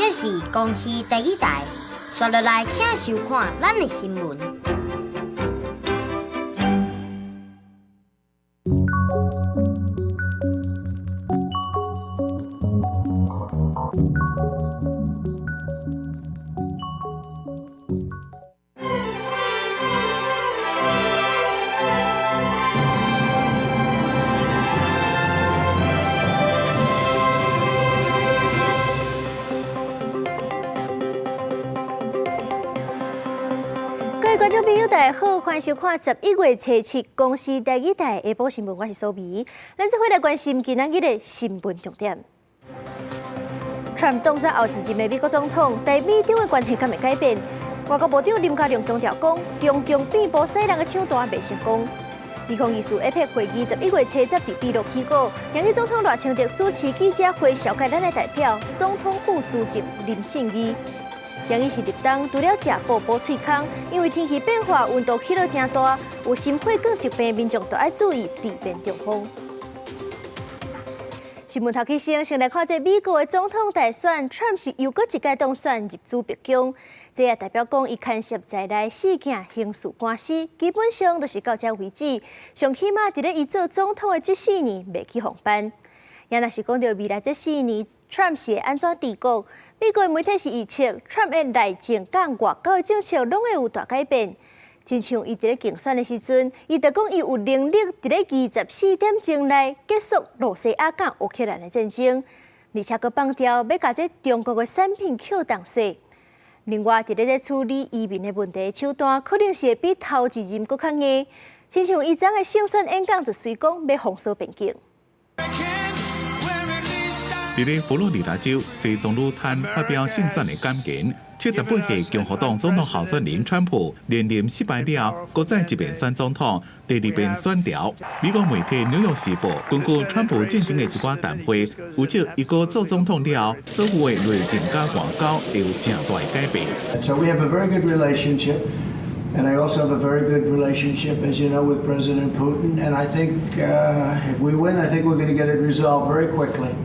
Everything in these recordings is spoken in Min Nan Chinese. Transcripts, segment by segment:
這是公視第一台，紲落來請收看咱的新聞。各位觀眾朋友，大家好，歡迎收看11月初7公視第二台下晡新聞，我是蘇眉。咱這回來關心今仔日的新聞重點。川普當選後一任的美國總統，台美中的關係敢會改變？外交部長林佳龍強調講，中共變無西人的手段袂成功。2024 APEC 會議11月初十佇秘魯起鼓，英總統賴清德主持記者會，紹介咱的代表總統府資政林信義。今日是立冬，除了食補補喙空，因為天氣變化，溫度起落誠大，有心血管疾病民眾都愛注意避免中風。新聞頭起先，先來看這美國的總統大選，川普是又閣一屆當選入主白宮，這也代表講伊牽涉在內四件刑事官司，基本上就是到這為止。上起碼佇咧伊做總統的這四年袂去予辦。也若是講著未來這四年，川普是會按怎治國？美國媒體是預測，川普的內政佮外交政策攏會有大改變。親像伊佇咧競選的時陣，伊就講伊有能力佇咧24點鐘內結束露西亞佮烏克蘭的戰爭，而且閣放調欲共這中國的產品扣重稅。另外，佇咧這處理移民的問題手段，可能是會比頭一任閣較硬。親像伊昨的勝選演講就隨講欲封鎖邊境。佇咧佛羅里達州西棕櫚灘發表勝選的感言，78歲共和黨總統候選人川普連任失敗了，閣再一遍選總統，第二遍選著。美國媒體《紐約時報》根據川普進前的一寡談話，預測伊閣做總統了，所有的內政佮外交會有誠大的改變。 So we have a very good relationship, and I also have a very good relationship, as you know, with President Putin. And I think if we win, I think we're going to get it resolved very quickly.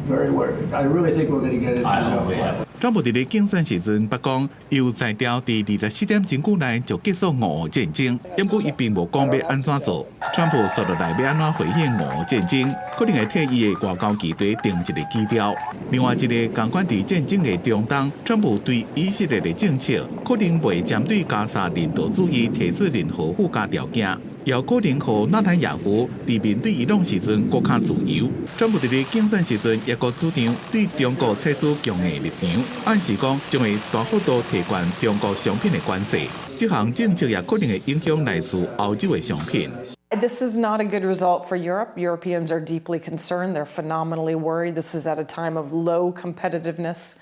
Very well. I really think we're going to get it resolved. 川普佇咧競選時陣，捌講有才調佇24點鐘久內就結束俄烏戰爭，毋過伊並無講欲按怎做。川普紲落來欲按怎回應俄烏戰爭，可能會替伊的外交議題定一個基調。另外一個仝款佇戰爭的中東，川普對以色列的政策可能袂針對加沙人道主義提出任何附加條件。也可能予納坦雅胡佇面對伊朗時陣閣較自由。川普佇咧競選時陣，抑閣主張對中國採取強硬立場，暗示講將會大幅度提懸中國商品的關稅。這項政策也可能會影響來自歐洲的商品。 This is not a good result for Europe. Europeans are deeply concerned. They're phenomenally worried. This is at a time of low competitiveness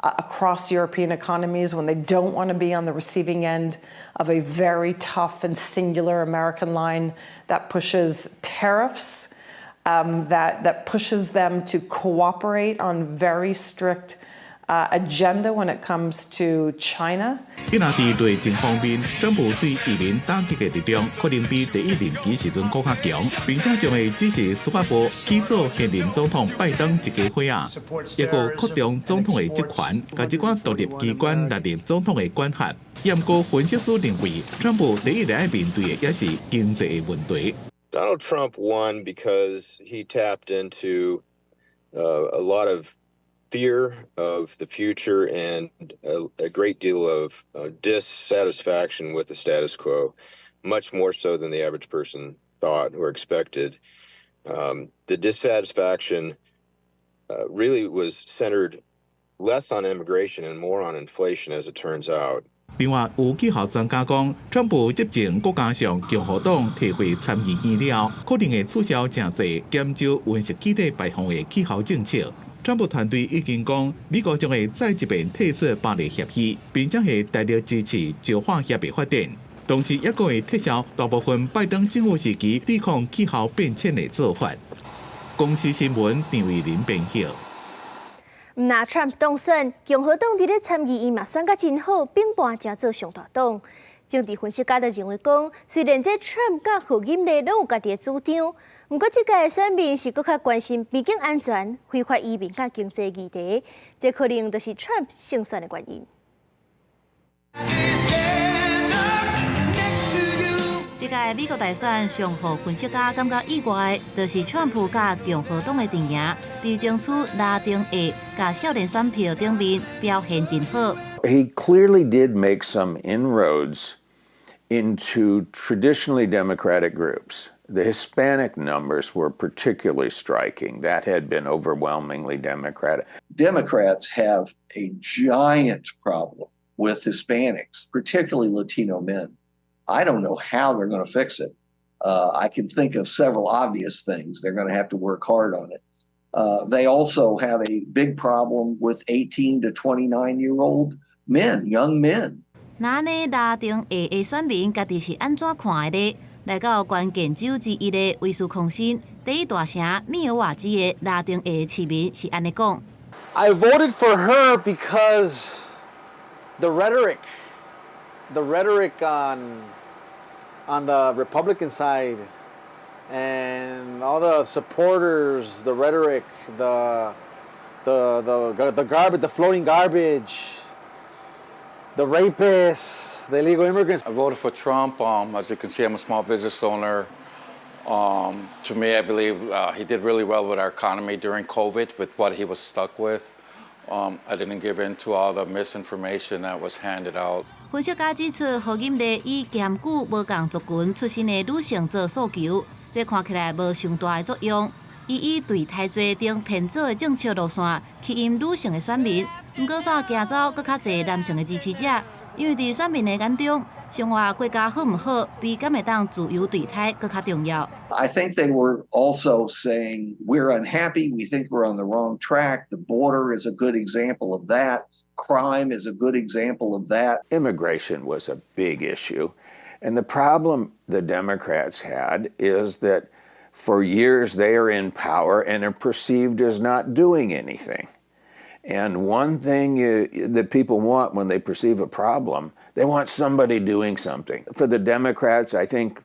across European economies when they don't want to be on the receiving end of a very tough and singular American line that pushes tariffs, that pushes them to cooperate on very strict agenda when it comes to China. 伊若佇內政方面，川普對移民打擊的力量可能比第一任期時陣閣較強，並且將會支持司法部起訴現任總統拜登一家伙仔，抑閣擴張總統的職權，共這寡獨立機關納入總統的管轄。毋過分析師認為，川普第一個愛面對的也是經濟的問題。 Donald Trump won because he tapped into a lot of fear of the future and a great deal of dissatisfaction with the status quo, much more so than the average person thought or expected. The dissatisfaction really was centered less on immigration and more on inflation, as it turns out. 另外，有氣候專家講，川普執政閣加上共和黨提回參議院了，可能會取消誠濟減少溫室氣體排放的氣候政策。川普團隊已經講，美國將會再一遍退出巴黎協議，並將會大力支持石化業的發展，同時抑閣會撤銷大部分拜登政府時期對抗氣候變遷的做法。公視新聞張慧玲編譯。毋但川普當選，共和黨佇咧參議院嘛選甲真好，反叛成做上大黨。政治分析家就認為講，雖然這川普佮賀錦麗攏有家己的主張，毋過，這屆選民是閣較關心邊境安全、非法移民佮經濟議題，這可能就是 Trump 勝選的原因。 Stand up next to you. 這屆美國大選上予分析家感覺意外，就是川普佮共和黨的陣營，佇爭取拉丁裔佮少年選票頂面表現真好。 He clearly did make some inroads into traditionally Democratic groups. The Hispanic numbers were particularly striking. That had been overwhelmingly Democratic. Democrats have a giant problem with Hispanics, particularly Latino men. I don't know how they're going to fix it. I can think of several obvious things. They're going to have to work hard on it. They also have a big problem with 18 to 29 year old men, young men. 那呢，拉丁裔的選民家己是按怎看的呢？來到關鍵州之一的威斯康辛第一大城密爾瓦基的拉丁裔市民是按呢講。 I voted for her because the rhetoric on the Republican side and all the supporters, the rhetoric, the garbage, the floating garbage, the rapists, the illegal immigrants. I voted for Trump. As you can see, I'm a small business owner. To me, I believe he did really well with our economy during COVID, with what he was stuck with. I didn't give in to all the misinformation that was handed out. 分析家指出，賀錦麗以兼具無仝族群出身的女性做訴求，這看起來無傷大的作用。伊以對台罪等偏左的政策路線吸引女性的選民，毋過煞驚走閣較濟男性的支持者，因為佇選民的眼中，生活過較好毋好，比敢會當自由墮胎閣較重要。 I think they were also saying we're unhappy. We think we're on the wrong track. The border is a good example of that. Crime is a good example of that. Immigration was a big issue. And the problem the Democrats had is that for years they are in power and are perceived as not doing anything. And one thing that people want when they perceive a problem, they want somebody doing something. For the Democrats, I think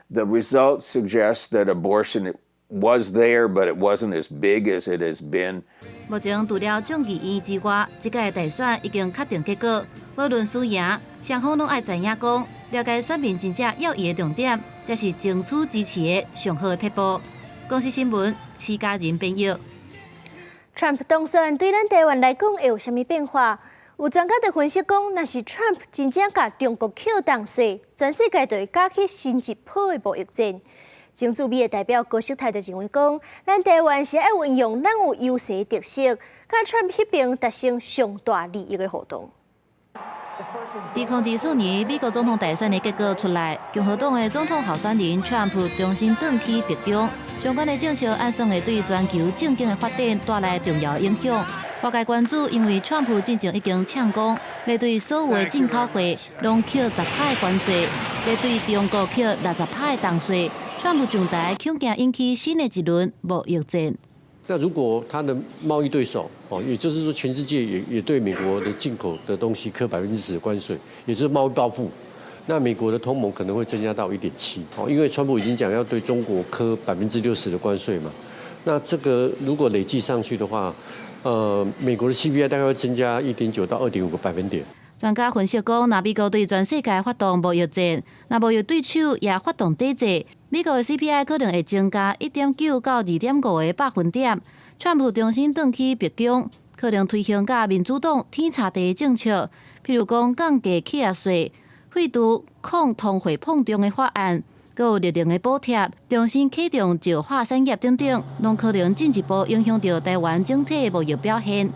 the results suggest that abortion was there, but it wasn't as big as it has been. 目前除了眾議院之外，這屆大選已經確定結果。無論輸贏，雙方攏愛知影講，了解選民真正要伊的重點，才是爭取支持的上好的撇步。公視新聞，徐家仁編譯。 Trump 當選對咱台灣來講會有啥物變化？有專家就分析講，若是 Trump 真正共中國扣重稅，全世界就會加起新一波的貿易戰。前駐美的代表高世泰就認為講，咱台灣是愛運用咱有優勢特色，佮 Trump 彼爿達成上大利益的互動。2024年美國總統大選的結果出來，共和黨的總統候選人川普重新轉去白宮，相關的政策按算會對全球政經的發展帶來重要影響。外界關注，因為川普進前已經嗆講，欲對所有的進口貨攏扣10趴的關稅，欲對中國扣60趴的重稅。川普上台恐驚引起新的一輪貿易戰。那如果他的貿易對手哦，也就是說全世界也對美國的進口的東西課10%的關稅，也就是貿易報復，那美國的通膨可能會增加到1.7哦，因為川普已經講要對中國課60%的關稅嘛，那這個如果累計上去的話，美國的 CPI 大概會增加1.9到2.5個百分點。專家分析講，若美國對全世界發動貿易戰，若貿易對手也發動抵制，美國的 CPI 可能會增加1.9到2.5個百分點。川普重新轉去白宮，可能推行佮民主黨天差地的政策，譬如講降低企業稅、廢除抗通貨膨脹的法案，閣有熱能的補貼，重新啟動石化產業等等，攏可能進一步影響著台灣整體的貿易表現。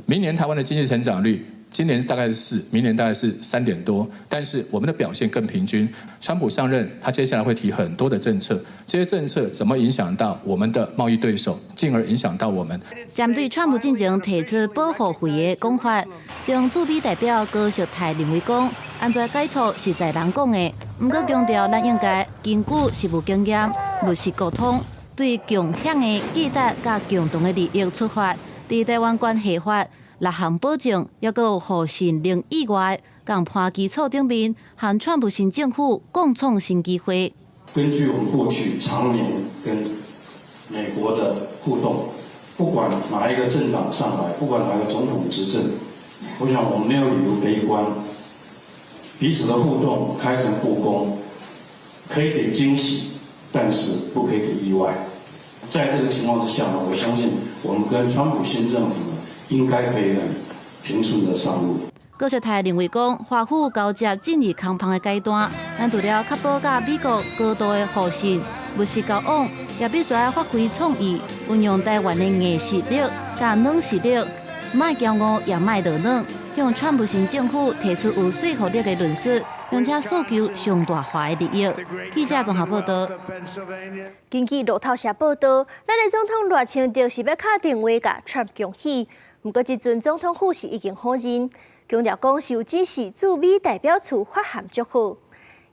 明年台灣的經濟成長率，今年大概是4，明年大概是3點多，但是我們的表現更平均。川普上任，他接下來會提很多的政策，這些政策怎麼影響到我們的貿易對手，進而影響到我們？針對川普進前提出保護費的講法，前駐美代表高淑泰認為講，安怎解脫是在人講的，毋過強調咱應該根據實務經驗、務實溝通，對共享的價值佮共同的利益出發，佇台灣關係法六項保證，抑閣有互信零意外，仝盤基礎頂面，和川普新政府共創新機會。根據我們過去長年跟美國的互動，不管哪一個政黨上來，不管哪個總統執政，我想我們沒有理由悲觀。彼此的互動開誠布公，可以給驚喜，但是不可以給意外。在這個情況之下呢，我相信我們跟川普新政府呢，應該可以很平順的上路。高卓泰認為講，華府交接進入空縫的階段，咱除了確保佮美國高度的互信、務實交往，也必須愛發揮創意，運用台灣的硬實力佮軟實力，莫驕傲也莫落軟，向川普新政府提出有說服力的論述，並且訴求上大化的利益。記者綜合報道。根據路透社報道，咱的總統賴清德是欲敲電話共川普恭喜，毋過這陣總統府是已經否認，強調講是有指示駐美代表處發函祝賀。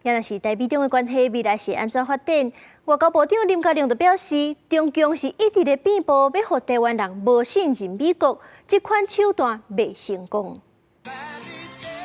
也若是台美中的關係未來是按怎發展？外交部長林佳龍就表示，中共是一直咧變步，欲予台灣人無信任美國，這款手段袂成功。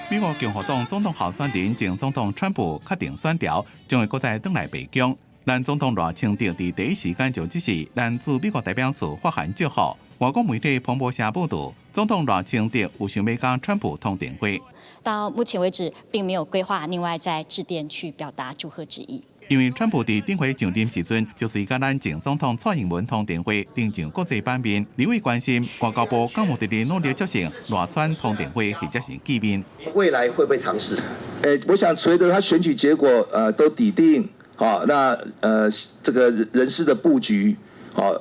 美國共和黨總統候選人前總統川普確定選調，將會閣再轉來白宮。咱總統賴清德佇第一時間就指示咱駐美國代表處發函祝賀。外國媒體彭博社報道，總統賴清德有想欲佮川普通電話。到目前為止，並沒有規劃另外再致電去表達祝賀之意。因為川普佇頂回上任時陣，就是佮咱前總統蔡英文通電話，登上國際版面。立委關心外交部敢有佇咧努力促成賴川通電話或者是見面。未來會不會嘗試？我想隨著他選舉結果，都底定，好，那這個人事的布局，好，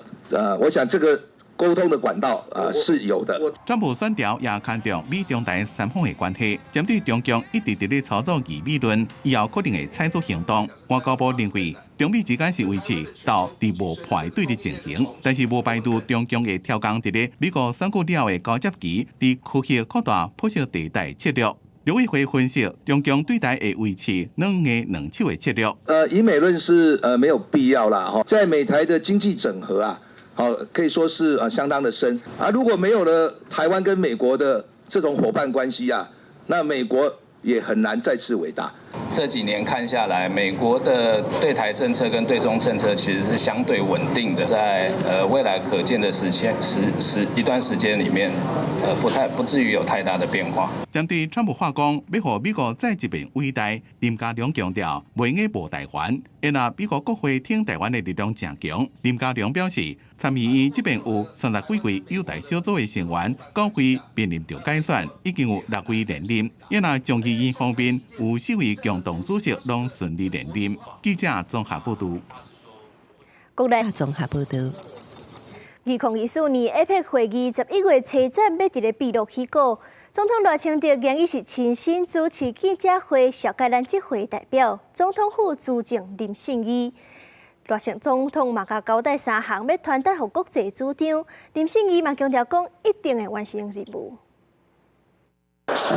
我想這個溝通的管道啊是有的。川普選調也看重美中台三方的關係，針對中共一直佇咧操作疑美論，以後可能會採取行動。外交部認為，中美之間是維持鬥佇無破對的情形，但是無排除中共會調降佇咧美國選舉了後的交接期，佇區域擴大灰色地帶策略。陸委會分析，中共對台會維持軟硬兩手的策略。疑美論是沒有必要啦，哈，在美台的經濟整合啊。好，可以說是相當的深啊。如果沒有了台灣跟美國的這種夥伴關係啊，那美國也很難再次偉大。這幾年看下來，美國的對台政策跟對中政策其實是相對穩定的，在未來可見的時間時時一段時間裡面，不至於有太大的變化。針對川普話講，欲予美國再一遍偉大，林佳龍強調，袂用無台灣，因為美國國會挺台灣的力量誠強。林佳龍表示，參議院這邊有30幾位友台小組的成員，9位面臨著改選，已經有6位連任。因為眾議院方面有4位共黨主席攏順利連任。記者綜合報道。國內綜合報道。2024年 APEC 會議11月初十欲佇咧秘魯起鼓，總統賴清德今日是親身主持記者會，紹介咱這回代表總統府資政林勝義。賴清總統嘛，共交代三項欲傳達予國際主張，林勝義嘛強調講，一定會完成任務。好，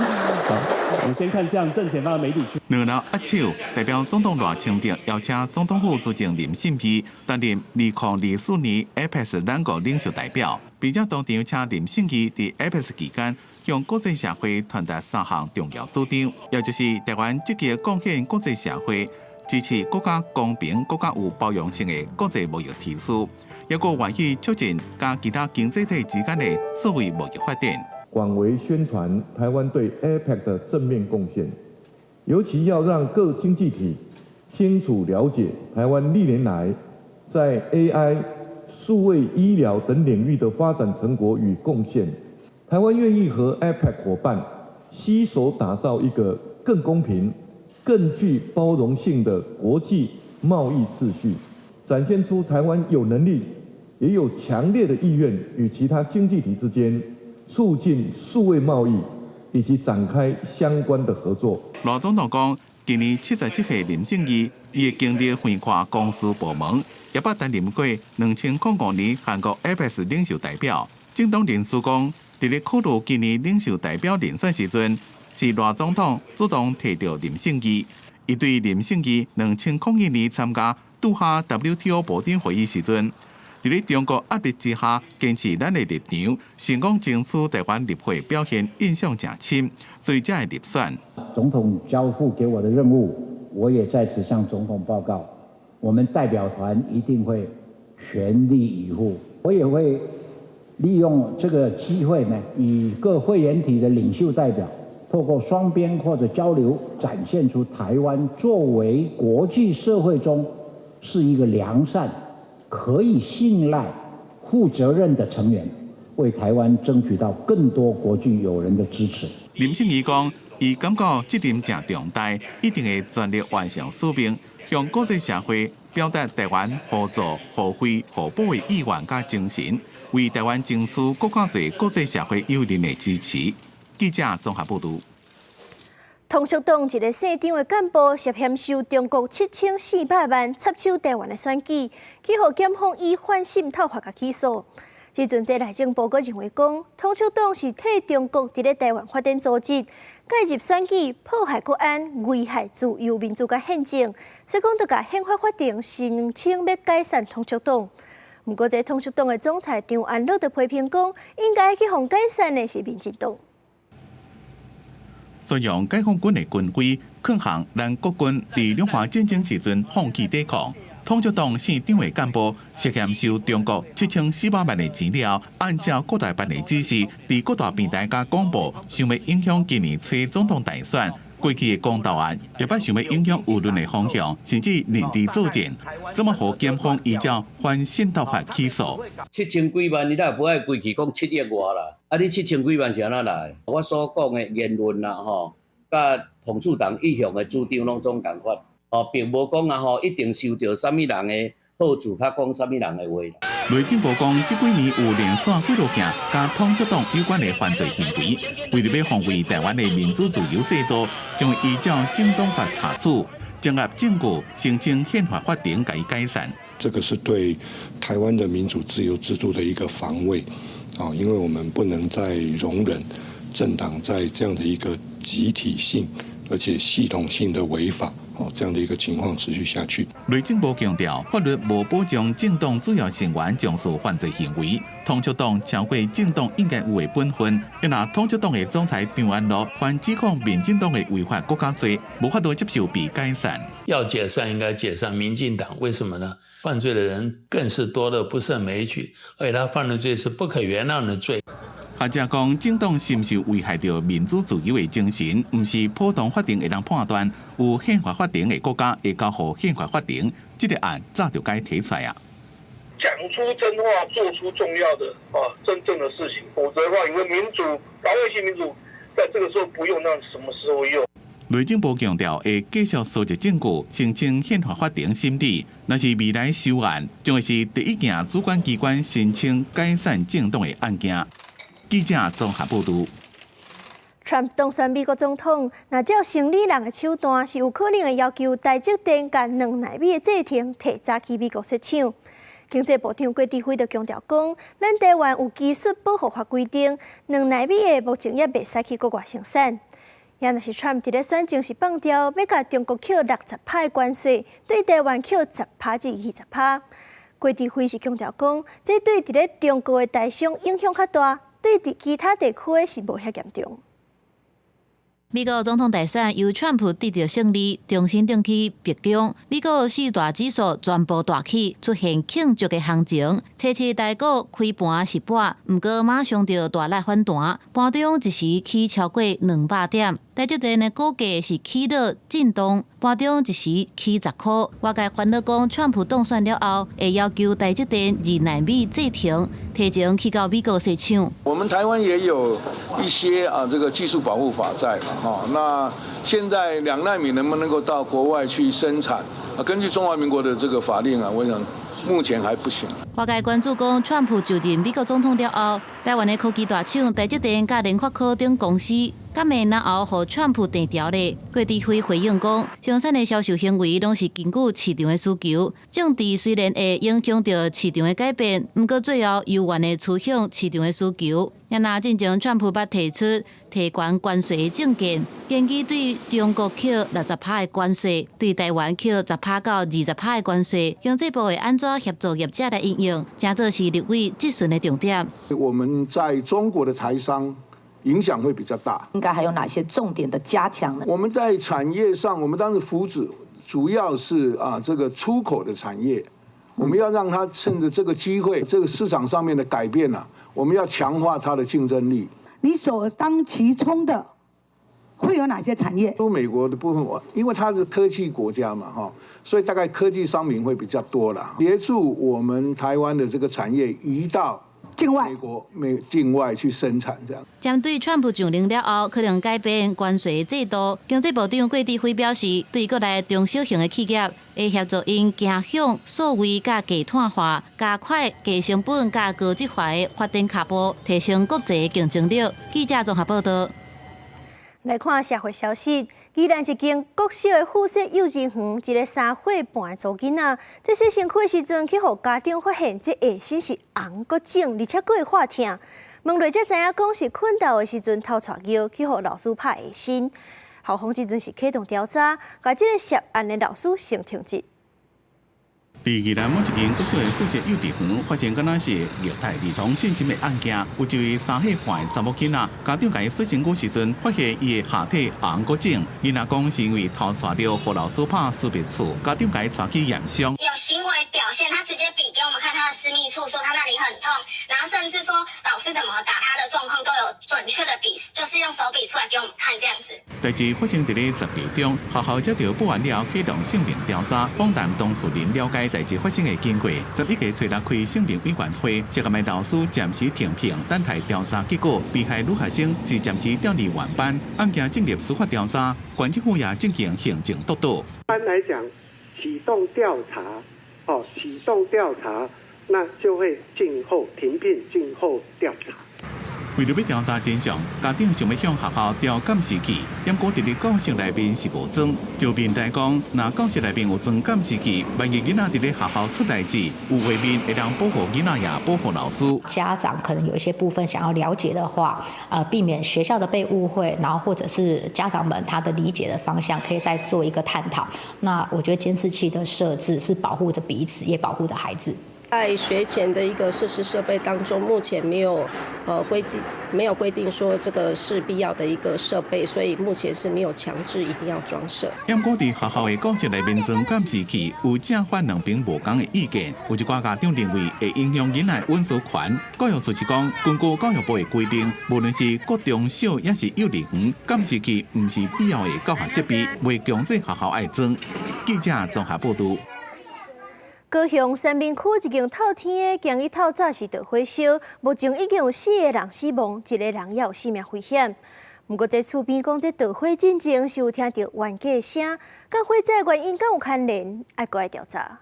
我們先看向正前方的媒體區。兩人握手，代表總統賴清德邀請總統府資政林勝義擔任2024年 APEC 兩國領袖代表，並且當場請林勝義佇 APEC 期間向國際社會傳達三項重要主張，也就是台灣積極貢獻國際社會，支持閣較公平、閣較有包容性的國際貿易秩序，抑閣願意促進佮其他經濟體之間的數位貿易發展。廣為宣傳台灣對 APEC 的正面貢獻，尤其要讓各經濟體清楚了解台灣歷年來在 AI、數位醫療等領域的發展成果與貢獻。台灣願意和 APEC 夥伴攜手打造一個更公平、更具包容性的國際貿易秩序，展現出台灣有能力，也有強烈的意願與其他經濟體之間促進數位貿易以及展開相關的合作。賴總統講，今年77歲林勝義，伊的經歷橫跨公私部門，也捌擔任過2005年韓國 APEC 領袖代表。政黨人士講，佇咧考慮今年領袖代表人選時陣，是賴總統主動提著林勝義。伊對林勝義2001年參加杜哈 WTO 部長會議時陣，佇咧中國壓力之下，堅持咱的立場，成功爭取台灣入會表現印象誠深，所以才會入選。總統交付給我的任務，我也在此向總統報告，我們代表團一定會全全力以赴。我也會利用這個機會呢，與各會員體的領袖代表，透過雙邊或者交流，展現出台灣作為國際社會中是一個良善、可以信賴、負責任的成員，為台灣爭取到更多國際友人的支持。林勝儀講，伊感覺責任誠重大，一定會全力完成使命，向國際社會表達台灣合作、互惠、互補的意願佮精神，為台灣爭取閣較濟國際社會友人的支持。記者綜合報導。統促黨一个姓張的幹部涉嫌收中國7400萬插手台灣的選舉，去予檢方以反滲透法共起訴。這陣這內政部閣認為講，統促黨是替中國佇咧台灣發展組織，介入選舉，破壞國安，危害自由民主佮憲政，所以講著共憲法法庭申請欲解散統促黨。毋過，這統促黨的總裁張安樂就批評講，應該去予解散的是民進黨。宣揚解放軍的軍規，抗衡咱國軍佇兩岸戰爭時陣放棄抵抗。統促黨姓張的幹部涉嫌收中國7400萬的錢了，按照國台辦的指示，佇各大平台佮廣播，想欲影響今年初總統大選。過去的公投案，也捌想欲影響輿論的方向，甚至認知作戰，這麼予檢方依照反滲透法起訴？七千幾萬，你若無愛規氣講7億外啦？啊，你七千幾萬是按怎來？我所講的言論啦，吼，佮統促黨一向的主張攏總仝款，哦，並無講啊吼，一定受著啥物人的好處，較講啥物人的話。內政部講，這幾年有連續幾落件佮統促黨有關的犯罪行為，為著欲防衛台灣的民主自由制度，將會依照政黨法查處，綜合證據申請憲法法庭共伊解散。這個是對台灣的民主自由制度的一個防衛，啊，因為我們不能再容忍政黨在這樣的一個集體性而且系統性的違法。哦，這樣的一個情況持續下去。內政部強調，法律無保障政黨主要成員從事犯罪行為，統促黨超過政黨應該有的本分。若統促黨的總裁張安樂犯指控民進黨的違反國家罪，無法度接受被解散。要解散應該解散民進黨，為什麼呢？犯罪的人更是多得不勝枚舉，而且他犯的罪是不可原諒的罪。學者講，政黨是毋是危害著民主自由的精神，毋是普通法庭會當判斷。有憲法法庭的國家會交予憲法法庭，這個案早就該提出來啊。講出真話，做出重要的啊真正的事情，否則的話，因為民主，老百姓民主，在這個時候不用，那什麼時候用？內政部強調，會繼續收集證據，申請憲法法庭審理。若是未來收案，將會是第一件主管機關申請解散政黨的案件。記者綜合報導。川普當選美國總統，若照生理人的手段，是有可能會要求台積電共2納米的製程提早去美國設廠。經濟部長郭智輝就強調講，咱台灣有技術保護法規定，2納米的目前也袂使去國外生產。也若是川普佇咧選前是放調，欲共中國扣60趴的關稅，對台灣扣10趴至20趴。郭智輝是強調講，這對佇咧中國的台商影響較大，對佇其他地區的是無遐嚴重。美國總統大選由川普得著勝利，重新轉去白宮。美國四大指數全部大起，出現慶祝的行情。初七台股開盤是跌，毋過馬上就大力反彈，盤中一時起超過200點。台積電的股價是起落震盪，盤中一時起10箍。外界煩惱講，川普當選了後，會要求台積電2納米製程提前去到美國設廠。我們台灣也有一些啊，這個技術保護法在嘛，哈。那現在2納米能不能夠到國外去生產？啊，根據中華民國的這個法令啊，我想目前還不行。外界關注講，川普就任美國總統了後，台灣的科技大廠台積電佮聯發科等公司，敢會然後予川普定調咧？郭智輝回應講，生產的銷售行為攏是根據市場的需求，政治雖然會影響著市場的改變，毋過最後猶原會趨向市場的需求。也若進前川普捌提出提懸關稅的政見，建議對中國扣60趴的關稅，對台灣扣10趴到20趴的關稅。經濟部會按怎協助業者來應用，誠做是立委質詢的重點。我們在中國的台商影響會比較大。應該還有哪些重點的加強呢？我們在產業上，我們當時扶植主要是啊這個出口的產業，我們要讓他趁着這個機會，這個市場上面的改變啊，我們要強化它的競爭力。你首當其衝的會有哪些產業？出美國的部分，因為它是科技國家嘛，哈，所以大概科技商品會比較多啦。協助我們台灣的這個產業移到境外，美國美境外去生產，這樣。針對川普上任了後，可能改變關稅制度，經濟部長郭智輝表示，對國內中小型的企業，會協助𪜶走向數位佮低碳化，加快低成本佮高質化的發展腳步，提升國際競爭力。記者綜合報道。來看社會消息，宜蘭一間國小的附設幼稚園，一个3歲半的查某囡仔，這洗身軀的時陣，去予家長發現這下身是紅閣腫，而且閣會發疼。問落才知影講是睏沓的時陣偷掣尿，去予老師拍下身。校方這陣是啟動調查，共這个涉案的老師先停職。佇宜蘭某一間國小的附設幼稚園，發生敢若是虐待兒童性侵的案件。有一位3歲半的查某囡仔，家長共伊洗身軀時陣，發現伊的下體紅閣腫。囡仔講是因為偷掣尿，予老師拍私密處，家長共伊帶去驗傷。有行為表現，他直接比給我們看他的私密處，說他那裡很痛，然後甚至說老師怎麼打他的狀況都有準確的比，就是用手比出來給我們看這樣子。代誌發生佇咧10月中，學校接到報案了後，啟動姓名調查，訪談當事人了解代誌發生的經過。11月初六開姓名委員會，涉案的老師暫時停聘，等待調查結果。被害女學生是暫時調離原班，案件進入司法調查，縣政府也進行行政督導。一般來講，啟動調查，哦，啟動調查，那就會靜候停聘，靜候調查。為著欲調查真相，家長想欲向學校調監視器，毋過佇咧教室內面是無裝。就面台講，若教室內面有裝監視器，萬一囡仔佇咧學校出代誌，有畫面會當保護囡仔，也保護老師。家長可能有一些部分想要了解的話，避免學校的被誤會，然後或者是家長們他的理解的方向，可以再做一個探討。那我覺得監視器的設置是保護著彼此，也保護著孩子。在學前的一個設施設備當中，目前沒有規定，沒有規定說這個是必要的一個設備，所以目前是沒有強制一定要裝設。毋過佇學校的教室內面裝監視器，有正反兩邊無仝的意見。有一寡家長認為會影響囡仔隱私權。教育處是講，根據教育部的規定，無論是國中小抑是幼兒園，監視器毋是必要的教學設備，袂強制學校愛裝。記者綜合報導。高雄三民區一間透天的，今日透早是著火燒，目前已經有四个人死亡，一个人也有性命危險。毋過這厝邊講，這著火進前是有聽著冤家聲，佮火災原因敢有牽連，愛閣來調查。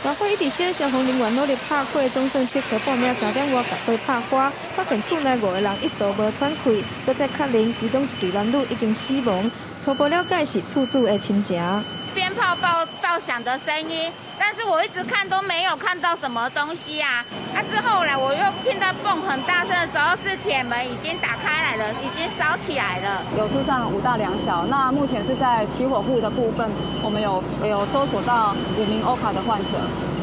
大火一直燒，消防人員努力拍火，總算7刻半暝3點外共火拍花，發現厝內五个人一度無喘氣，閣再確認其中一對男女已經死亡。初步了解是厝主的親情。鞭炮爆爆響的聲音，但是我一直看都沒有看到什麼東西啊。但是後來我又聽到嘣很大聲的時候，是鐵門已經打開來了，已經燒起來了。有疏散5大2小，那目前是在起火戶的部分，我們有搜索到5名歐卡的患者，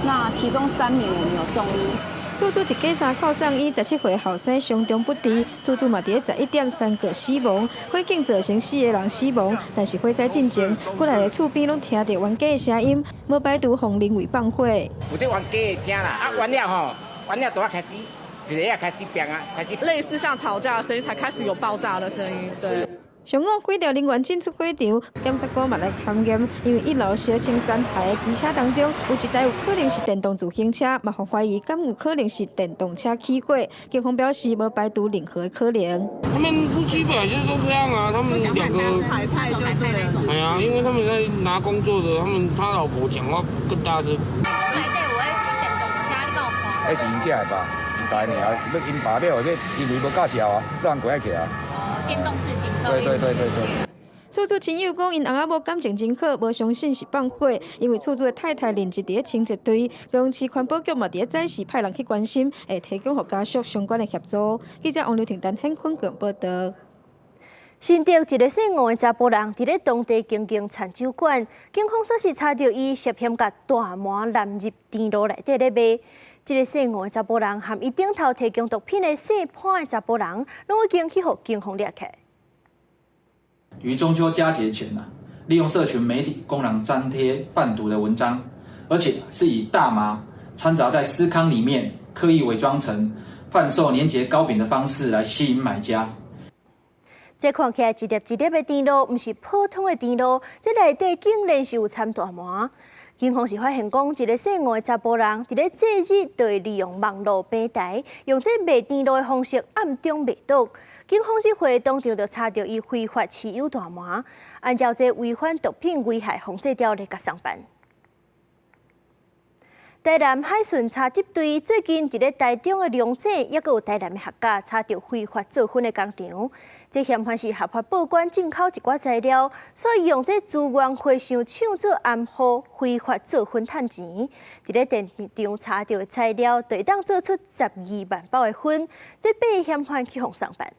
那其中3名我們有送醫。厝主一家三口送醫，17歲後生傷重不治，厝主嘛佇咧11點宣告死亡。火警造成四个人死亡，但是火災進前，幾來个厝邊攏聽著冤家的聲音，無排除予人為放火。有這冤家的聲啦，啊，完了吼，完了就開始，一个啊開始變啊，開始。類似像吵架的聲音，才開始有爆炸的聲音，對。上午，火調人員進出火場，檢察官嘛來勘驗，因為一樓燒成殘骸的機車當中，有一台有可能是電動自行車，嘛予懷疑敢有可能是電動車起火。警方表示無排除任何的可能。他們夫妻本來就都這樣啊，他們兩個海派就對了。哎呀，因為他們在拿工作的，他們他老婆講話更大聲。內底有彼什麼電動車，你敢有看？彼是𪜶囝的吧？一台爾，欲𪜶爸欲予因為無駕照啊，這樣過愛騎啊。電動自行車。對對對對對。厝主親友講，𪜶翁仔某感情真好，無相信是放火，因為厝主的太太任職佇咧清潔隊，高雄市環保局嘛佇咧早時派人去關心，會提供予家屬相關的協助。記者王劉婷、陳顯坤報導。新竹一个姓吳的查埔人，佇咧當地經營餐酒館，警方煞是查著伊涉嫌共大麻濫入甜爐內底咧賣。這个姓吳的查埔人和伊頂頭提供毒品的姓潘的查埔人，攏已經去予警方掠起。於中秋佳節前啊，利用社群媒體公然張貼販毒的文章，而且是以大麻摻雜在司康裡面，刻意偽裝成販售年節糕餅的方式來吸引買家。這看起來一粒一粒的甜露，毋是普通的甜露，這內底竟然是有摻大麻。警方是發現講，一个姓吳的查埔人，佇咧假日就會利用網路平台，用這賣甜露的方式暗中賣毒。警方這回當場就查著伊非法持有大麻，按照這違反毒品危害防制條例共送辦。台南海巡查緝隊最近佇咧台中的龍井，抑閣有台南的學甲查著非法做粉的工廠。這嫌犯是合法報關進口一寡材料，所以用這資源回收廠做掩護，非法做粉趁錢。佇咧現場查著的材料，就會當做出12萬包的粉。這八个嫌犯去予送辦。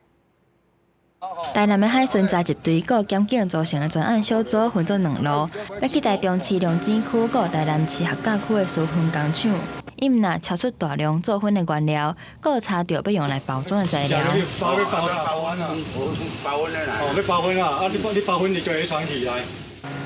台南的海巡查緝隊佮檢警組成的專案小組分做兩路，欲去台中市龍井區佮台南市學甲區的私粉工廠，伊毋若超出大量做粉的原料，閣查著欲用來包裝的材料。包欲包包粉啊！包粉哦，欲包粉啊！啊，你包粉你就會藏起來。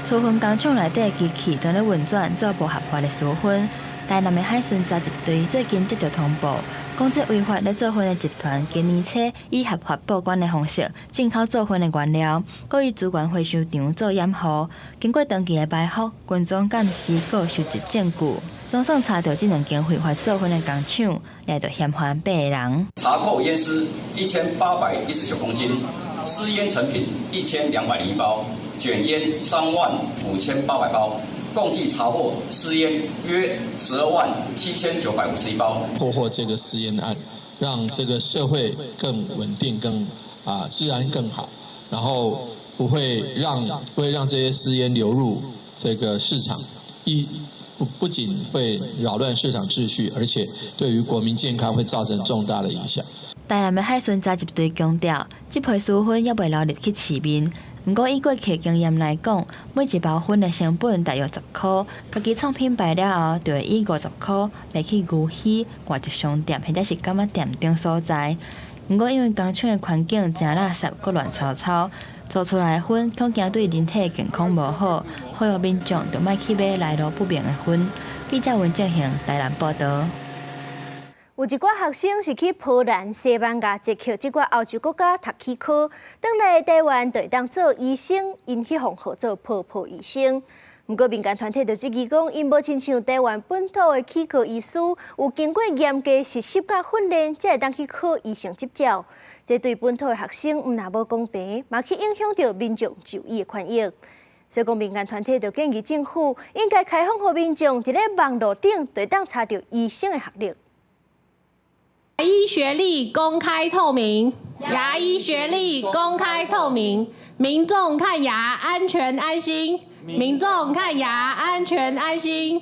私粉工廠內底機器正咧運轉，做無合法的私粉。台南的海巡查緝隊最近接著通報，講這違法咧做粉的集團，今年初以合法報關的方式進口做粉的原料，閣以資源回收場做掩護。經過長期的埋伏、跟蹤監視、閣收集證據，總算查著這兩間非法做粉的工廠，掠著嫌犯八個人。查扣煙絲1819公斤，私煙成品1201包，捲煙35800包。共計查獲私煙約12萬7951包。破獲這個私煙案，讓這個社會更穩定、更治安更好，然後不會讓這些私煙流入這個市場，一不僅會擾亂市場秩序，而且對於國民健康會造成重大的影響。台南的海巡查緝隊強調，這批私粉猶未流入去市面。毋過以過去經驗來講，每一包粉的成本大約10箍，家己創品牌了後，就會以50箍賣去牛墟、外籍商店或者是柑仔店等所在。毋過因為工廠的環境誠垃圾，閣亂糟糟，做出來的粉恐驚對人體健康無好，呼籲民眾著莫去買來路不明的粉。記者溫正興台南報導。有一寡學生是去波蘭、西班牙、捷克這寡歐洲國家讀齒科，轉來台灣就會當做醫生，𪜶彼予號做婆婆醫生。毋過民間團體就質疑講，𪜶無親像台灣本土的齒科醫師，有經過嚴格實習佮訓練，才會當去考醫生執照。這對本土的學生毋但無公平，嘛去影響著民眾就醫的權益。所以講，民間團體就建議政府應該開放予民眾佇咧網路頂，就會當查著醫生的學歷。牙醫學歷公開透明，牙醫學歷公開透明，民眾看牙安全安心，民眾看牙安全安心。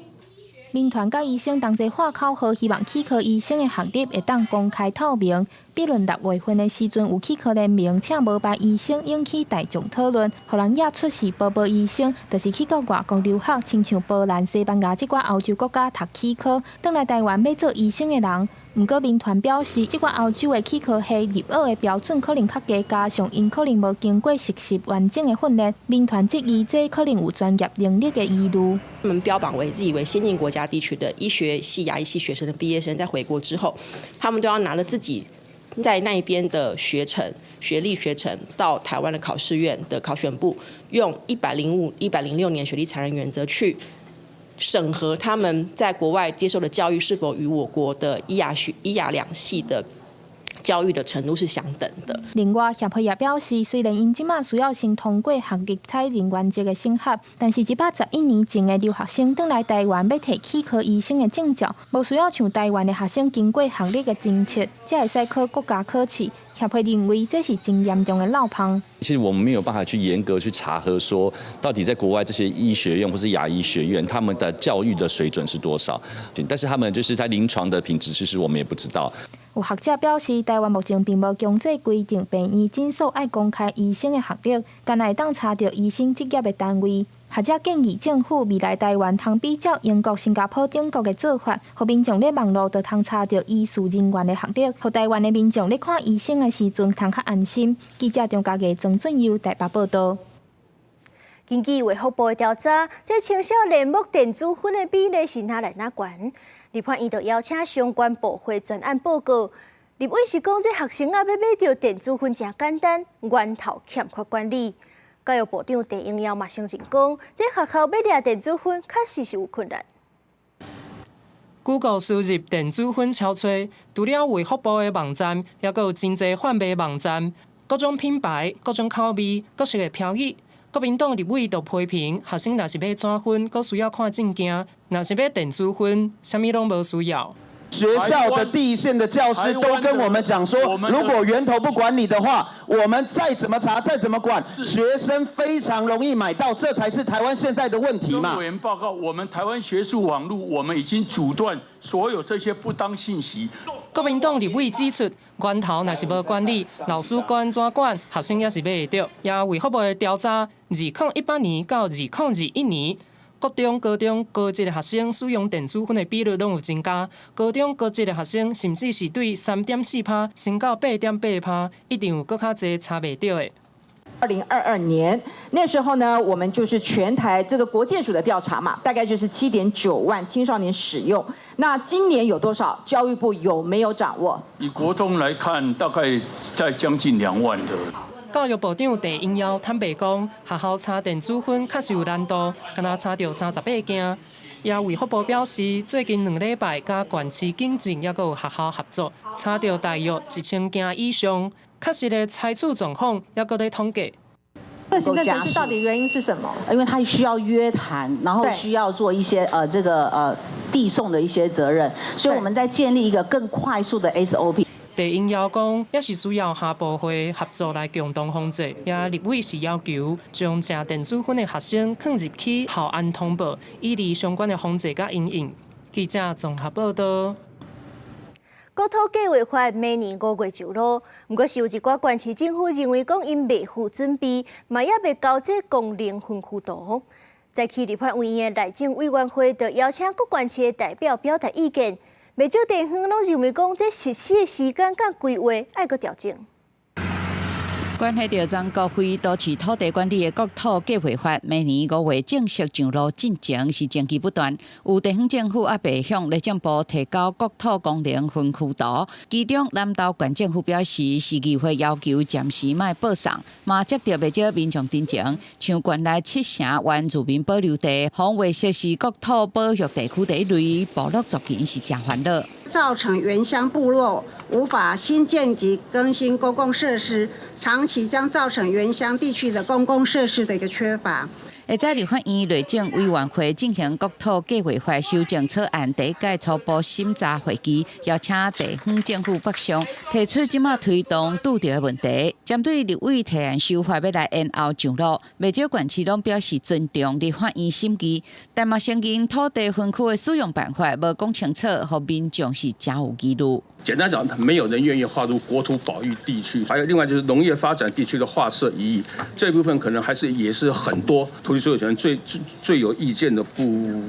民團佮醫生同齊喊口號，希望齒科醫生的學歷會當公開透明。比如6月份的時陣，有齒科聯盟請無牌醫生引起大眾討論，予人驗出是婆婆醫生，就是去到外國留學，親像波蘭、西班牙這寡歐洲國家讀齒科，轉來台灣欲做醫生的人。毋過民團表示，這寡歐洲的齒科系入學的標準可能較低，加上𪜶可能無經過實習完整的訓練，民團質疑這可能有專業能力的疑慮。他們標榜為自以為先進國家地區的醫學系、牙醫系學生的畢業生，在回國之後，他們都要拿著自己在那邊的學程、學歷學程到台灣的考試院的考選部，用105、106年學歷採認原則去審核他們在國外接受的教育是否與我國的醫牙學、醫牙兩系的教育的程度是相等的。另外，協會也表示，雖然𪜶這馬需要先通過學歷採認原則的審核，但是111年前的留學生轉來台灣欲提齒科醫生的證照，無需要像台灣的學生經過學歷的偵測，才會使考國家考試。協會認為這是真嚴重的漏縫。其實我們沒有辦法去嚴格去查核，說到底在國外這些醫學院或是牙醫學院，他們的教育的水準是多少？但是他們就是在臨床的品質，其實我們也不知道。有學者表示，台灣目前並無強制規定病院診所愛公開醫生的學歷，干焦會當查著醫生執業的單位。學者建議政府未來台灣通比照英國、新加坡等國的做法，予民眾佇網路就通查著醫事人員的學歷，予台灣的民眾咧看醫生的時陣通較安心。記者張家傑、曾俊佑台北報導。根據衛福部的調查，這青少年摸電子薰的比例是哪來哪懸？立法院就邀請相關部會專案報告。立委是講，這學生仔欲買著電子薰誠簡單，源頭欠缺管理。教育部長鄭英耀嘛承認講，這學校欲掠電子薰確實是有困難。 Google 輸入電子薰超揣，除了衛福部的網站，猶閣有真濟販賣網站，各種品牌、各種口味、各式的標語。國民黨立委就批評，學生若是欲紙薰，閣需要看證件；若是買電子薰，啥物攏無需要。學校的第一線的教師都跟我們講說，如果源頭不管理的話，我們再怎麼查，再怎麼管，學生非常容易買到，這才是台灣現在的問題嘛。委員報告，我們台灣學術網路，我們已經阻斷所有這些不當信息。國民黨立委指出，源頭若是無管理，老師管怎管，學生也是買會著。也衛福部的調查，2018年到2021年，國中、高中、高職的學生使用電子薰的比率攏有增加。高中、高職的學生甚至是對3.4%升到8.8%，一定有閣較濟查袂著的。 2022年那時候呢，我們就是全台這個國健署的調查嘛，大概就是7.9萬青少年使用。那今年有多少？教育部有沒有掌握？以國中來看，大概在將近2萬的。教育部長鄭英耀坦白講，學校查電子薰確實有難度，敢若查著38件。也衛福部表示，最近2禮拜佮縣市警政猶閣有學校合作，查著大約1000件以上。確實的採取狀況，猶閣咧統計。這行政程序到底原因是什麼？因為他需要約談，然後需要做一些遞送的一些責任，所以我們在建立一個更快速的 SOP。鄭英耀講，也是需要跨部會合作來共同防治。也立委是要求將食電子薰的學生放入去校安通報，以利相關的防治佮因應。記者綜合報道。國土計劃法明年5月上路，毋過是有一寡縣市政府認為講𪜶未赴準備，嘛猶未交這功能分區圖。早起立法院的內政委員會就邀請各縣市的代表表達意見，袂少地方攏認為講這實施的時間佮規劃愛閣調整。關係著全國非都市土地管理的國土計劃法，明年5月正式上路進前是爭議不斷。有地方政府猶未向內政部提交國土功能分區圖，其中南投縣政府表示，市議會要求暫時莫報送，嘛接著袂少民眾陳情，像縣內七成原住民保留地、予劃設是國土保育地區這一類部落族群是誠煩惱，造成原鄉部落無法新建及更新公共設施，長期將造成原鄉地區的公共設施的一個缺乏。會在立法院內政委員會進行國土計劃法修正草案第一屆初步審查會議，邀請地方政府北上提出這馬推動拄著的問題。針對立委提案修法欲來延後上路，袂少縣市攏表示尊重立法院審議，但嘛承認土地分區的使用辦法無講清楚，予民眾是誠有疑慮。簡單講，沒有人願意劃入國土保育地區，還有另外就是農業發展地區的劃設異議，這部分可能還是也是很多土地所有權最最最有意見的部。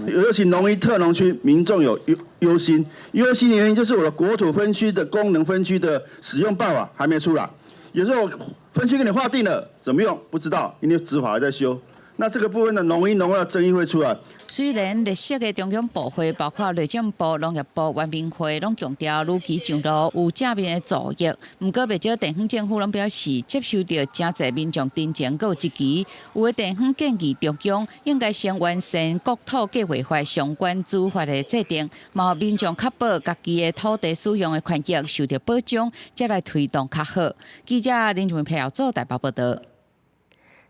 尤其農業特農區，民眾有憂憂心，憂心的原因就是我的國土分區的功能分區的使用辦法還沒出來，有時候分區給你劃定了，怎麼用不知道，因為執法還在修。那這個部分的農一農二爭議會出來。雖然綠色的中央部會，包括內政部、農業部、原民會，攏強調如期上路有正面的助益。毋過，袂少地方政府攏表示接受著誠濟民眾陳情閣有質疑。有的地方建議中央應該先完善國土計劃法相關主法的制定，嘛予民眾確保家己的土地使用的權益受著保障，才來推動較好。記者林俊培做台北報道。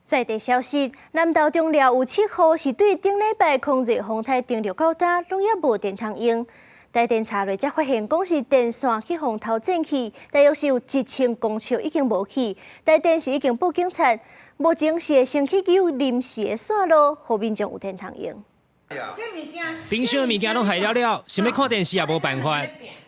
在地消息，南投中寮有七戶是對頂禮拜狂熱風颱登陸到今，攏猶無電通用。台電查落才發現，講是電線去予偷剪去，大約是有1000公尺已經無去。台電是已經報警察，目前是會先去救臨時的線路，予民眾有電通用。冰箱的物件攏害了了，想欲看電視也無辦法。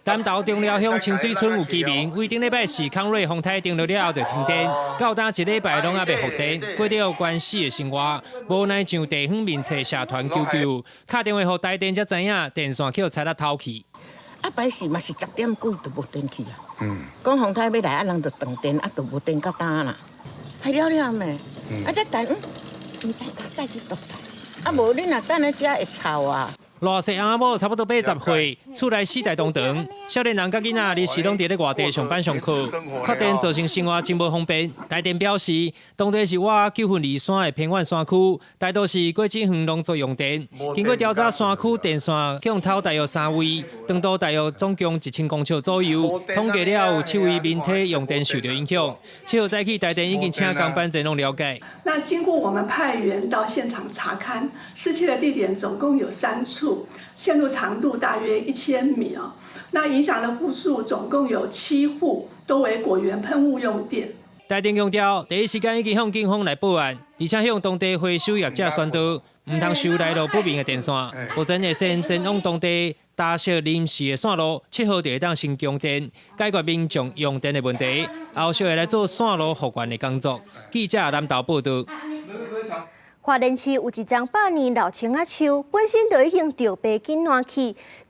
南投中寮鄉清水村有居民，為頂禮拜四康瑞風颱登陸了後就停電，到今一禮拜攏猶未復電，過著懸死的生活，無奈上地方面冊社團求救，敲電話予台電才知影電線予賊仔偷去。啊，拜四嘛是10點幾就無電去啊。講風颱欲來，啊人就斷電，啊就無電到今啦。害了了咩？啊，這等。帶去倒啊，無你若等咧遮會臭啊。偌濟翁仔某差不多80歲，厝內四代同堂，少年人佮囡仔日時攏佇咧外地上班上課，缺電造成生活真無方便。台電表示，當地是倚九份二山的偏遠山區，大多是果子園農作用電。經過調查，山區電線共偷大約三位，長度大約總共1000公尺左右。統計了有七位民體用電受到影響。7號早起，台電已經請工班前往了解。那經過我們派員到現場查勘，失竊的地點總共有三處。線路長度大約1000米哦，那影響的戶數總共有七戶，都為果園噴霧用電。台電強調，第一時間已經向警方來報案，而且向當地回收業者宣導，毋通收來路不明的電線，目前會先前往當地搭設臨時的線路，7號就會當先供電，解決民眾用電的問題，後續會來做線路復原的工作。記者南投報道。花蓮市有一叢百年老青仔樹，本身就已經著白筋爛去，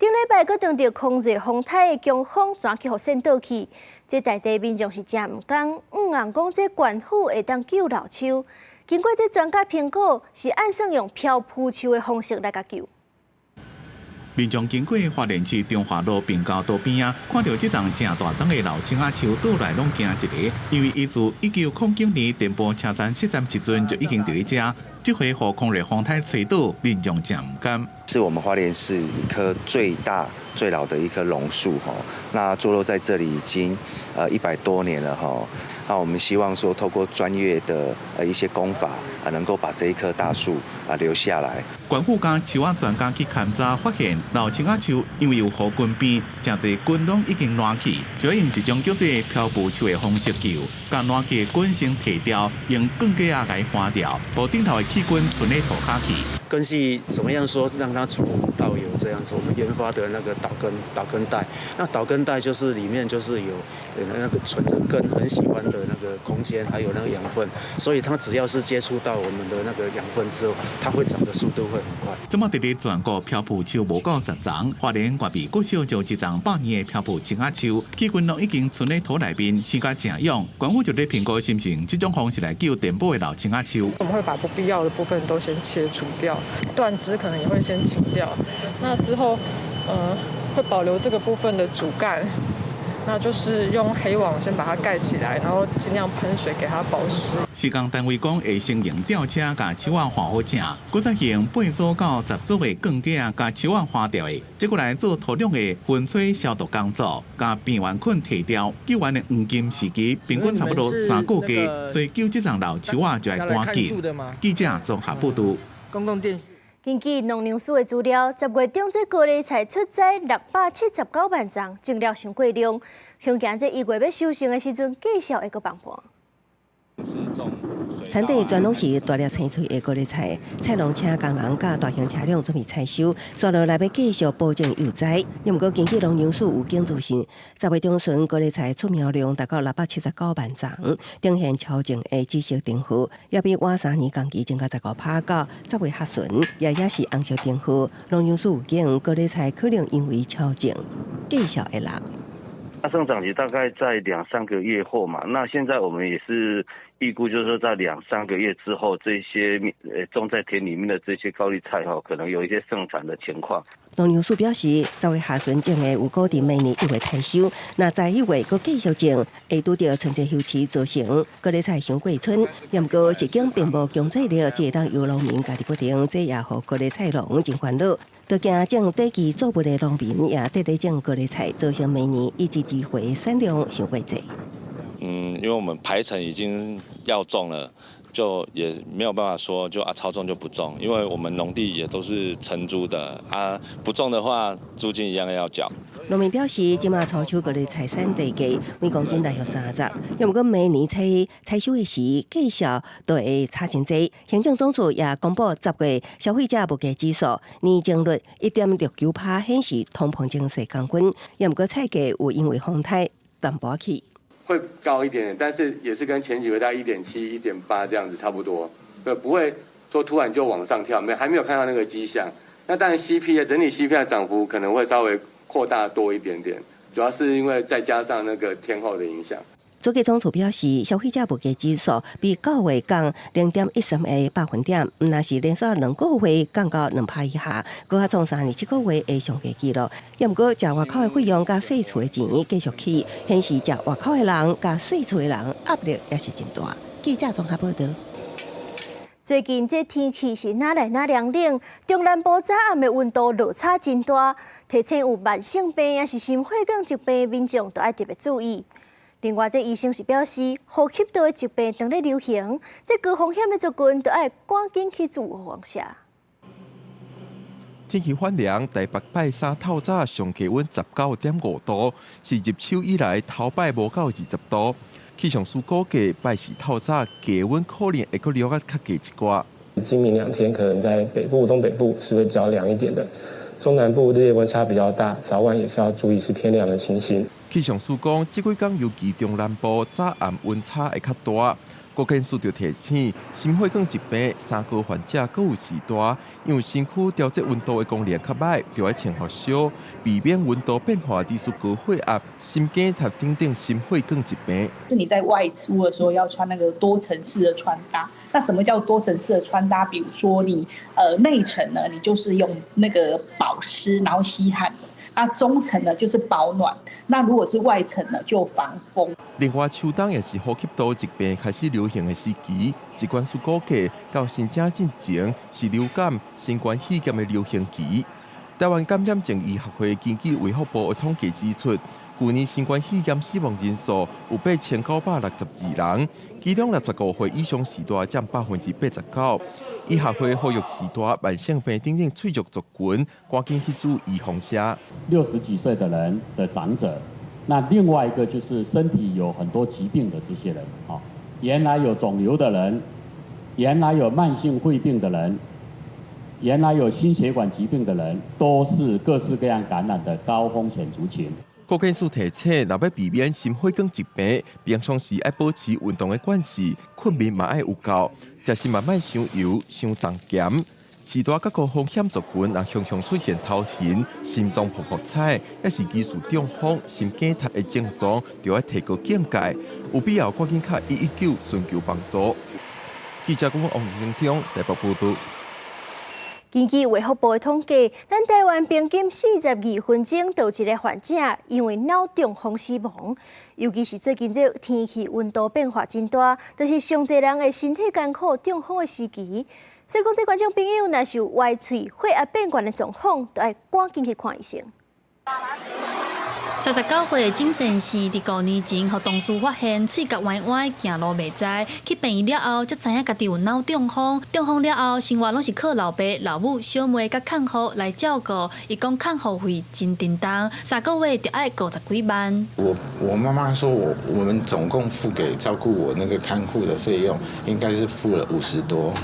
頂禮拜閣當著空熱風颱的強風，全去予扇倒去。這在地民眾是誠毋甘，向望講這縣府會當救老樹。經過這專家評估，是按算用漂浮樹的方式來共救。民眾經過花蓮市中華路平交道邊仔，看著這叢誠大叢的老青仔樹倒來攏驚一下，因為伊自1909年電報車站設站時陣就已經佇咧遮，這回予狂熱風颱吹倒，民眾誠毋甘。是我們花蓮市一棵最大最老的一棵榕樹哈，那坐落在這裡已經100多年了哈。那我們希望說透過專業的一些工法啊，能夠把這一棵大樹啊留下來。縣府佮樹仔專家去勘查，發現老青仔樹因為有予根病，誠濟根攏已經爛去，就用一種叫做漂浮樹的方式救，共爛去的根先提掉，用鋼架仔共伊搬掉，予頂頭的氣根存咧塗跤去。根系怎麼樣說讓它從無到有這樣子？我們研發的那個導根帶，那導根帶就是裡面就是有那個存着根很喜歡的那個空間，還有那個養分，所以它只要是接觸到我們的那個養分之後，它會長的速度會很快。這麼佇咧全國漂浮樹無夠10叢，花蓮外邊國小就一叢百年的漂浮青仔樹，氣根攏已經存咧土內面，生甲誠勇。縣府就咧評估是毋是用這種方式來救電報的老青仔樹。我們會把不必要的部分都先切除掉，斷枝可能也會先清掉。那之後，會保留這個部分的主幹，那就是用黑網先把它蓋起來，然後盡量噴水給它保濕。施工單位講會先用吊車共樹仔換好正，閣再用8組到10組的鋼架共樹仔換掉的，接過來做土壤的粉吹消毒工作，共病原菌提掉。救援的黃金時期平均差不多3個月，所以救這叢老樹仔就愛趕緊。記者綜合報道。公共電視。根據農糧署的資料，10月中這高麗菜出栽679萬叢，種了傷過量，恐驚這1月欲收成的時陣，價數會閣崩盤。產地全攏是大粒青翠的高麗菜，菜農請工人佮大型車輛準備採收，紲落來欲繼續補種幼栽。毋過根據農糧署預警資訊，10月中旬高麗菜出苗量達到679萬叢，呈現超前的紫色燈號，也比倚3年同期增加15%到10月下旬，也是紅色燈號。農糧署預警高麗菜可能因為超種，價數會落。那生長期大概在兩三個月後嘛，那現在我們也是預估，就是說在兩三個月之後，這些種在田裡面的這些高麗菜哈，可能有一些盛產的情況。農糧署表示，10月下旬種的有固定明年1月採收，若在一月閣繼續種，會拄著春節休市造成高麗菜傷過春。毋過實境並無強制力，只會當由農民家己決定，這也予高麗菜農真煩惱。就驚種短期作物的農民也綴咧種高麗菜，造成明年一季一回產量傷過濟。因為我們排程已經要種了，就也沒有辦法說就啊超種就不種，因為我們農地也都是承租的啊，不種的話租金一樣要繳。農民表示，這馬初收高麗菜產地價每公斤大約30，毋過明年採收的時，價數都會差真濟。行政總署也公布10月消費者物價指數年增率1.69%，顯示通膨情勢降溫。毋過菜價有因為風颱淡薄起。會高一點點，但是也是跟前幾個月大概1.7、1.8這樣子差不多，對，不會說突然就往上跳，沒還沒有看到那個跡象。那當然 CPI 整體 CPI 漲幅可能會稍微擴大多一點點，主要是因為再加上那個天候的影響。主計總處表示，消費者物價指數比九月降0.13個百分點，毋但是連續2個月降到2%以下，閣較創3年7個月的上低紀錄。也毋過，食外口的費用佮洗厝的錢繼續起，顯示食外口的人佮洗厝的人壓力也是真大。記者綜合報導。最近這天氣是哪來哪涼冷，中南部早暗的溫度落差真大，提醒有慢性病抑是心血管疾病民眾都愛特別注意。另外，這醫生是表示，呼吸道的疾病當咧流行，這高風險的族群都愛趕緊去做預防射。天氣反涼，台北拜三透早上低溫19.5度，是入秋以來頭擺無到20度。氣象署估計，拜四透早低溫可能會閣落較低一寡。今明兩天可能在北部、東北部是會比較涼一點的，中南部日夜溫差比較大，早晚也是要注意是偏涼的情形。氣象署講，這幾工尤其中南部早暗溫差會較大。國健署就提醒，心血管疾病三高患者閣有序大，因為身軀調節溫度的功能較䆀，就愛穿予燒，避免溫度變化致使高血壓、心肌梗塞等等心血管疾病。是你在外出的時候要穿那個多層次的穿搭。那什麼叫多層次的穿搭？比如說你內層呢，你就是用那個保濕，然後吸汗的。那中層呢就是保暖，那如果是外層呢就防風。另外，秋冬也是呼吸道疾病開始流行的時期，疾管署估計到新正進前是流感、新冠肺炎的流行期。台灣感染症醫學會根據衛福部的統計指出，舊年新冠肺炎死亡人數有8962人，其中65歲以上序大佔89%。醫學會呼籲序大慢性病等等脆弱族群，趕緊去注預防射。60幾歲的人的長者，那另外一個就是身體有很多疾病的這些人，原來有腫瘤的人，原來有慢性肺病的人，原來有心血管疾病的人，都是各式各樣感染的高風險族群。國健署提醒，若欲避免心血管疾病，平常時愛保持運動的慣勢，睏眠嘛愛有夠，食食嘛莫傷油、傷重鹹。序大佮高風險族群，若常常出現頭暈、心臟噗噗踩，抑是疑似中風、心肌梗塞的症狀，就愛提高警戒，有必要趕緊敲119尋求幫助。記者王英中台北報導。根據衛福部的統計，咱台灣平均42分鐘就有一個患者因為腦中風死亡。尤其是最近這天氣溫度變化真大，就是上濟人的身體艱苦中風的時期。所以講，這觀眾朋友若是有歪喙、血壓變懸的狀況，就愛趕緊去看醫生。39歲的鍾先生佇5年前，予同事發現喙角歪歪，行路袂知，去病院了後，才知影家己有腦中風。中風了後，生活攏是靠老爸、老母、小妹佮看護來照顧。伊講看護費真沉重，3個月就愛50幾萬。我媽媽說我們總共付給照顧我那個看護的費用，應該是付了50多。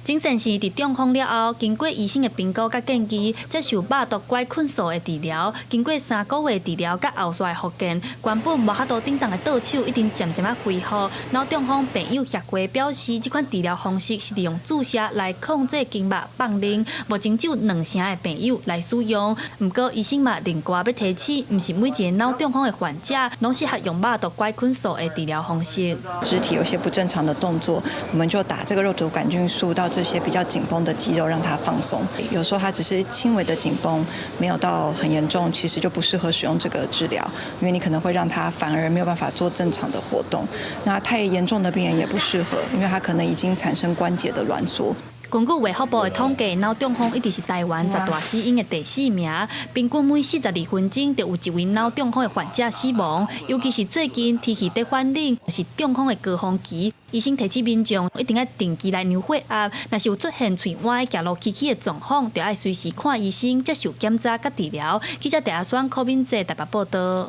鍾先生佇中風了後，經過醫生的評估佮建議，接受肉毒桿菌素的治療。經過3個月治療佮後續的復健，原本無法度振動的倒手已經漸漸仔恢復。腦中風病友協會表示，這款治療方式是利用注射來控制筋肉放冷，目前只有2成的病友來使用。毋過醫生嘛另外欲提醒，毋是每一個腦中風的患者攏適合用肉毒桿菌素的治療方式。肢體有些不正常的動作，我們就打這個肉毒桿菌素到這些比較緊繃的肌肉，讓它放鬆。有時候它只是輕微的緊繃，沒有到很嚴重，其實就不適合使用這個治療，因為你可能會讓它反而沒有辦法做正常的活動。那太嚴重的病人也不適合，因為他可能已經產生關節的攣縮。根據衛福部的統計，腦中風一直是台灣10大死因的第四名，平均每42分鐘就有一位腦中風的患者死亡。尤其是最近天氣佇反冷，是中風的高峰期。醫生提醒民眾一定愛定期來量血壓，若是有出現喙歪、行路曲曲的狀況，就愛隨時看醫生接受檢查佮治療。記者鄭阿雙、柯敏哲台北報導。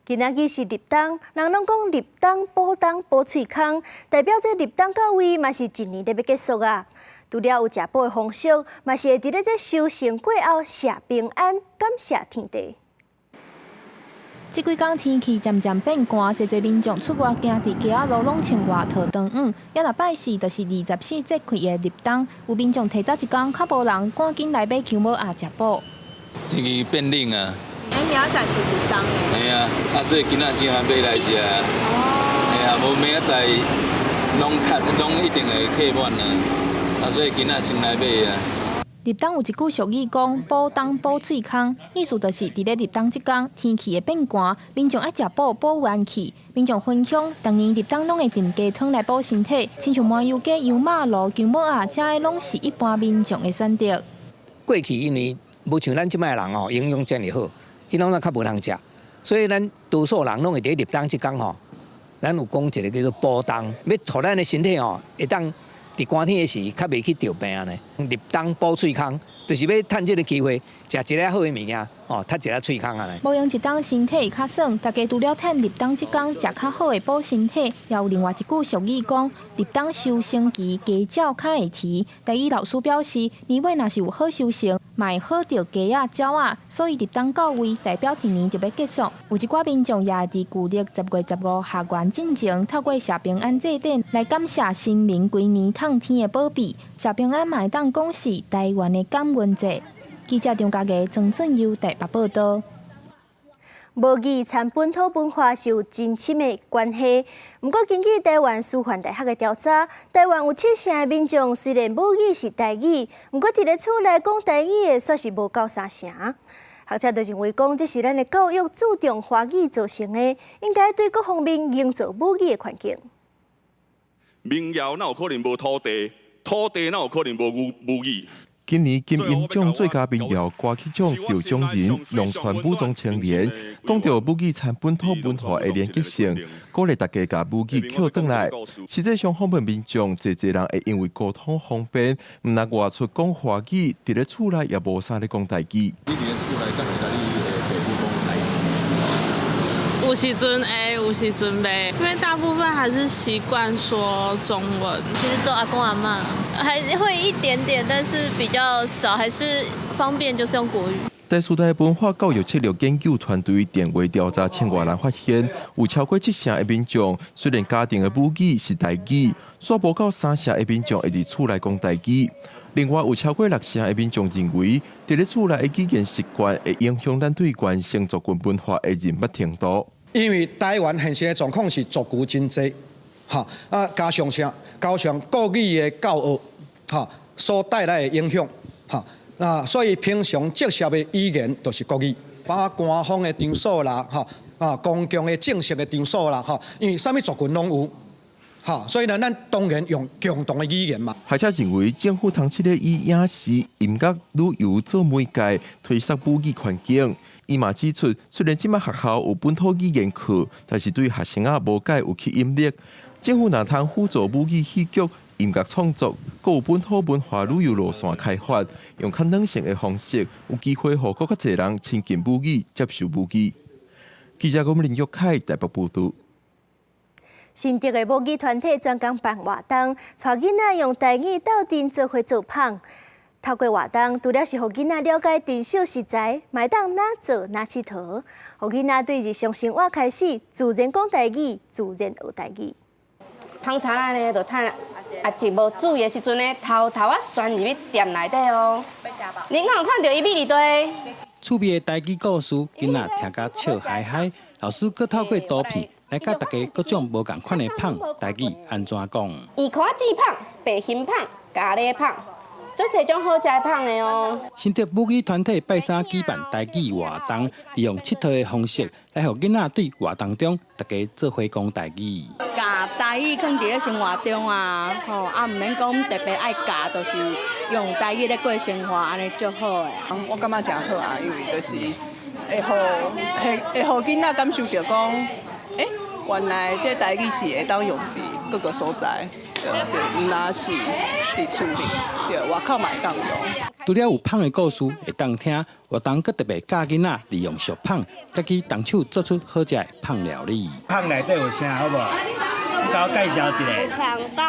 今仔日是立冬，人攏講立冬補冬補喙空，代表這立冬到位嘛是一年咧欲結束啊。除了有食補的風俗，嘛是會佇咧這收成過後謝平安，感謝天地。這幾工天氣漸漸變寒，濟濟民眾出外行佇街仔路攏穿外套長羽。也若拜四就是24節氣的立冬，有民眾提早一工較無人，趕緊來買薑母鴨食補。天氣變冷啊，欸，明仔載是立冬的。嘿啊，啊，所以今仔叫人買來食。哦。嘿啊，無明仔載攏較攏一定會客滿啊，啊，所以今仔先來買啊。立冬有一句俗語講：補冬補喙空，意思就是佇咧立冬這工，天氣會變寒，民眾愛食補補元氣。民眾分享，逐年立冬攏會燉雞湯來補身體，親像麻油雞、油肉爐、薑母鴨，這个攏是一般民眾的選擇。過去因為無像咱這擺的人哦，營養遮爾好，彼攏較無通食，所以咱多數人攏會佇立冬這工吼，咱有講一個叫做補冬，欲予咱的身體吼會當。佇寒天的時，較袂去著病呢。立冬補喙空，就是欲趁這个機會，食一个好的物件，哦，窒一下喙空按呢。無用一冬身體會較爽，大家除了趁立冬這工食較好的補身體，也有另外一句俗語講：立冬收成期，雞鳥較會啼。台語老師表示，年尾若是有好收成，嘛會好著雞仔、鳥仔，所以立冬到位，代表一年就欲結束。有一寡民眾也會佇舊曆10月15下元進前，透過謝平安祭典來感謝神明規年透天的保庇。謝平安嘛會當講是台灣的感恩節。記者張家傑、曾俊佑台北報道。母語參本土文化是有真深的關係。毋過，根據台灣師範大學的調查，台灣有七成的民眾雖然母語是台語，毋過佇咧厝內講台語的，煞是無夠三成。學者就認為講，這是咱的教育注重華語造成的，應該對各方面營造母語的環境。民謠哪有可能無土地？土地哪有可能無母語？今年金音獎最佳民謠歌曲獎得獎人農傳武裝青年，講著母語參本土文化的連結性，鼓勵大家共母語抾轉來。實際上訪問民眾，濟濟人會因為溝通方便，毋但外出講華語，佇咧厝內也無啥咧講台語。你佇咧厝內敢會佮你的爸母講台語？有時陣會，有時陣袂，因為大部分還是習慣說中文。其實做阿公阿嬤還會一點點，但是比較少，還是方便就是用國語。台師大文化教育策略研究團隊電話調查千外人發現，有超過七成的民眾雖然家庭的母語是台語，煞無夠三成的民眾會佇厝內講台語。另外，有超過六成的民眾認為，佇咧厝內的語言習慣會影響咱對原生族群文化的認捌程度。因為台灣現時的狀況是族群真濟，哈啊，加上啥？加上國語的教學，哈所帶來的影響，哈啊，所以平常接觸的語言就是國語，包括官方的場所啦，哈啊，公共的正式的場所啦，哈，因為啥物族群攏有，哈，所以呢，咱當然用共同的語言嘛。學者認為，政府通設咧以影視、音樂、旅遊做媒介，推廣母語環境。伊嘛指出，雖然這擺學校有本土語言課，但是對學生仔無蓋有吸引力。政府若通輔助母語戲劇、音樂創作，閣有本土文化旅遊路線開發，用較軟性的方式，有機會予閣較濟人親近母語、接受母語。記者郭林玉凱台北報導。新竹的母語團體專工辦活動，帶囡仔用台語鬥陣做伙做麭。透過活動，除了是予囡仔了解珍少食材，嘛會當哪做哪𨑨迌，予囡仔對日常生活開始自然講台語，自然學台語。芳茶仔呢，就趁阿姊無注意的時陣呢，偷偷仔鑽入去店內底哦。你敢有看著伊覕佇佗？趣味的台語故事，囡仔聽甲笑嗨嗨。老師閣透過圖片來教大家各種無仝款的麭，台語按怎講？圓箍仔麭、白心麭、咖喱麭。足濟種好食的麭的哦。新竹母語團體拜三舉辦台語活動，利用𨑨迌的方式來予囡仔對活動中大家做伙講台語。教台語囥佇咧生活中啊，吼啊，毋免講特別愛教，就是用台語咧過生活，按呢足好的。我感覺誠好啊，因為就是會予會會予囡仔感受著講，欸，原來這台語是會當用佇各個所在，對，這毋但是佇厝裡，對，外口嘛會當用。除了有麭的故事會當聽，活動閣特別教囡仔利用俗麭，家己動手做出好食的麭料理。麭內底有啥好無？你共我介紹一下。有蘋果，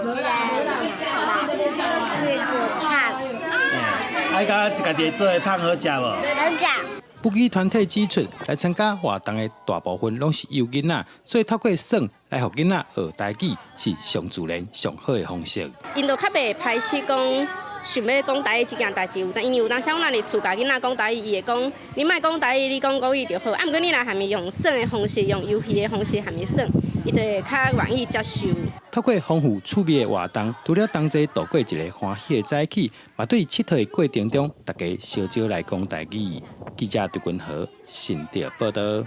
有這個玉子麭。啊，你感覺家己做的麭好食無？好食。母語團體指出，來參加活動的大部分攏是幼囡仔，所以透過耍來予囡仔學台語是上自然、上好的方式。𪜶就較袂排斥講想欲講台語這件代誌，有當因為有當時阮若佇厝共囡仔講台語，伊會講你莫講台語，你講國語就好。啊，毋過你若含伊用耍的方式，用遊戲的方式含伊耍，伊就會較願意接受。透過豐富趣味的活動，除了同齊度過一個歡喜的早起，嘛對𨑨迌的過程中，大家相招來講台語。記者陳君豪新竹報導。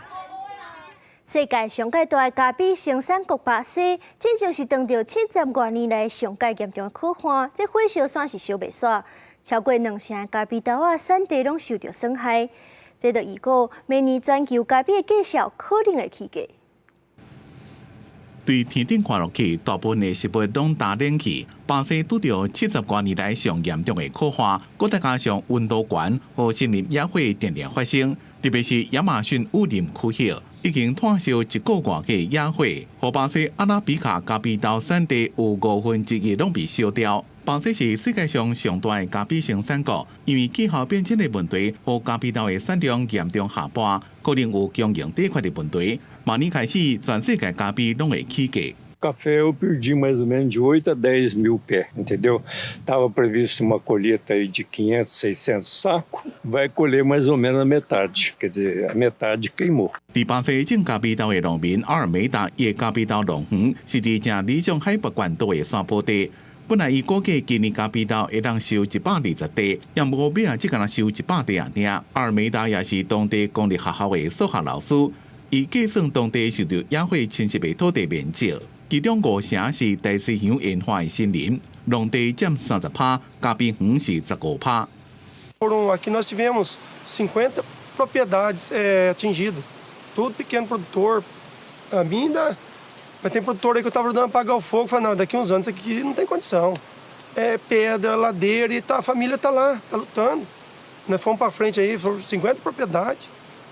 世界上蓋大的咖啡生產國巴西，進前是當著70外年來上蓋嚴重的苦旱，這火燒山是燒袂煞，超過兩成的咖啡豆仔產地攏受著損害。這就預告明年全球咖啡的價數可能會起價。對天頂看落去，大部分的食物攏焦冷去。巴西拄著70外年來上嚴重的苦旱，閣再加上溫度懸，予森林野火定定發生。特別是亞馬遜雨林區域，已經湠燒一個外個野火，予巴西阿拉比卡咖啡豆產地有1/5攏被燒掉。巴西是世界上上大的咖啡生產國，因為氣候變遷的問題，予咖啡豆的產量嚴重下滑，可能有供應短缺的問題。明年開始，全世界咖啡攏會起價。 Café eu perdi mais ou menos de 8 a 10 mil pés, entendeu? Tava previsto uma colheita aí de 500, 600 sacos, vai colher mais ou menos a metade, quer dizer, a metade queimou. 佇巴西種咖啡豆的農民阿爾梅達，伊的咖啡豆農園是佇誠理想海拔懸度的山坡地。本來伊估計今年咖啡豆會當收120袋，也無尾仔只干焦收100袋爾。阿爾梅達也是當地公立學校的數學老師，伊計算當地受著野火侵襲的土地面積，其中五成是大西洋鹽化的森林，農地佔30%，咖啡園是15%。 Foram aqui nós tivemos 50 propriedades atingidas, tudo pequeno produtor. A minha ainda, mas tem produtor aí que eu estava ajudando a apagar o fogo, falei, não, daqui uns anos aqui não tem condição. É pedra, ladeira e tá, a família está lá, está lutando. Nós fomos para frente aí, foram 50 propriedades,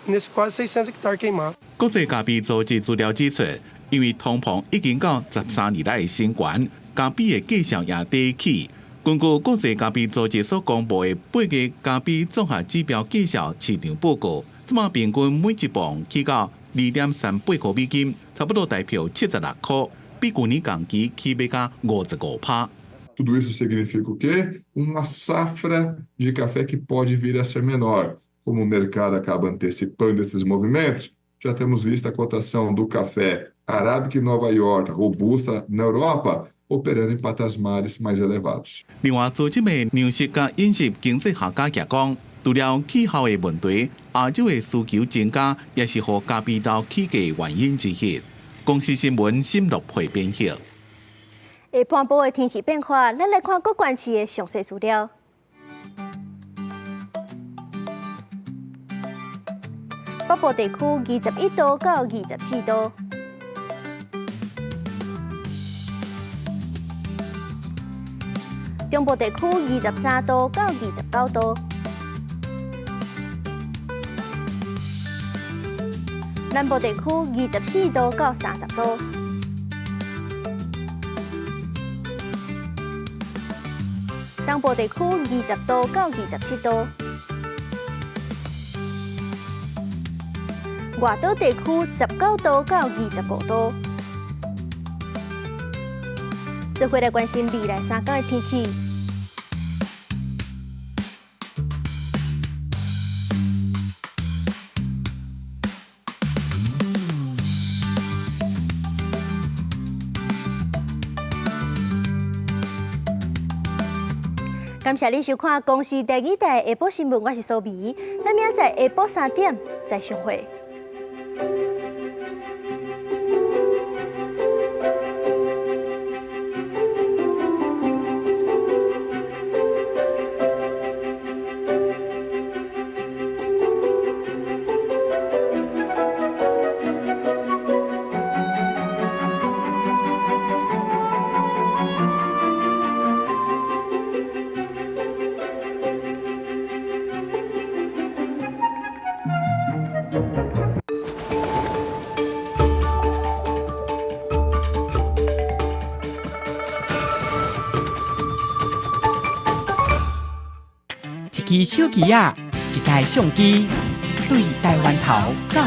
nesses quase 600 hectares queimados. 國際咖啡組織資料指出，因為通膨已經到13年來的新高，咖啡的價數也佇起。根據國際咖啡組織所公布的八個咖啡綜合指標價數市場報告，這馬平均每一磅起到2.38箍美金，差不多代表76箍，比舊年同期起碼加55%。 Tudo isso significa o quê? Uma safra de café que pode vir a ser menor. Como o mercado acaba antecipando esses movimentos, já temos visto a cotação do café arábica em Nova York, robusta na Europa, operando em patamares mais elevados. 另外，組織的糧食佮飲食經濟學家也講，除了氣候的問題，亞洲的需求增加，也是予咖啡豆起價的原因之一。公視新聞沈樂培編譯。下半晡的天氣變化，咱來看各縣市的詳細資料。北部地區21度到24度。中部地區23度到29度。南部地區24度到30度。東部地區20度到27度。外島地區19度到25度。這回來關心未來3天的天氣。感謝你收看公視第二台下晡新聞，我是蘇美，咱明仔載下晡3點再相會。一支手機仔，一台相機，對台灣頭到。